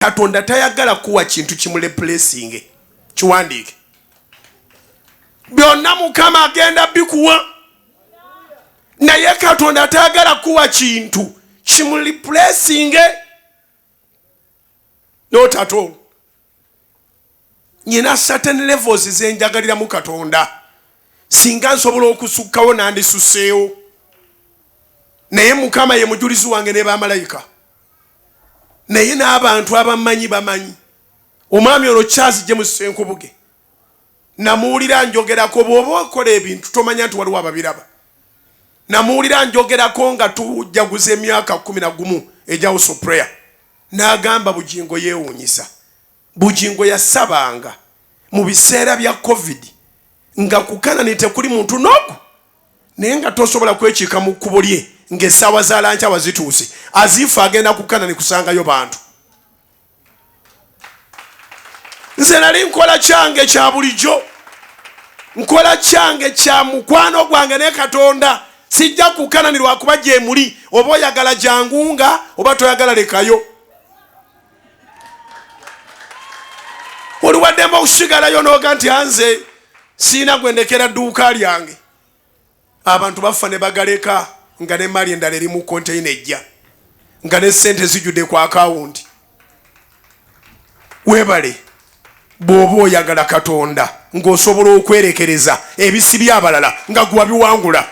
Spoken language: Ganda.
Katonda tayagala kuwa kintu kimureplacinge. Kiwandiike byonna, Mukama agenda bikuwa, naye Katonda tayagala kuwa kintu kimureplacinge, not at all. Nyina certain levels zenjagaliramu Katonda, singa nsobola okusukkawo nandisuseewo, naye Mukama ye mujulizi wange ne bamalayika, naye n'abantu abamanyi bamanyi. Omwami ono Charles James Senkubuge namuwulira njogerako, bw'oba okola ebintu tomanya nti waliwo ababiraba. Namuwulira njogerako nga tujaguza emyaka 11 egya House of Prayer, n'agamba Bugingo yeewuunyisa. Bugingo yasabanga mu biseera bya COVID nga ku Kanani tekuli muntu n'ogu, naye nga tosobola kwekiika mu kkubo lye ng'essaawa za lunch hour zituuse, aziifu agenda ku Kanani kusangayo bantu. Nze nali nkola kyange kya bulijjo, nkola kyange kya mukwano gwange ne Katonda. Sijja ku Kanani lwakuba gyemuli. Oba oyagala jangunga, oba toyagala lekayo. Oli waddembe okusigalayo noga nti anze siina gwendekera dduuka lyange. Abantu bafa ne bagaleka nga nemaali endala eri mu konteyina ejja, nga ne sente zijjudde ku akawunti. Weebale bw'oba oyagala Katonda ng'osobola okwerekereza ebisibya abalala nga gwe wabiwangula.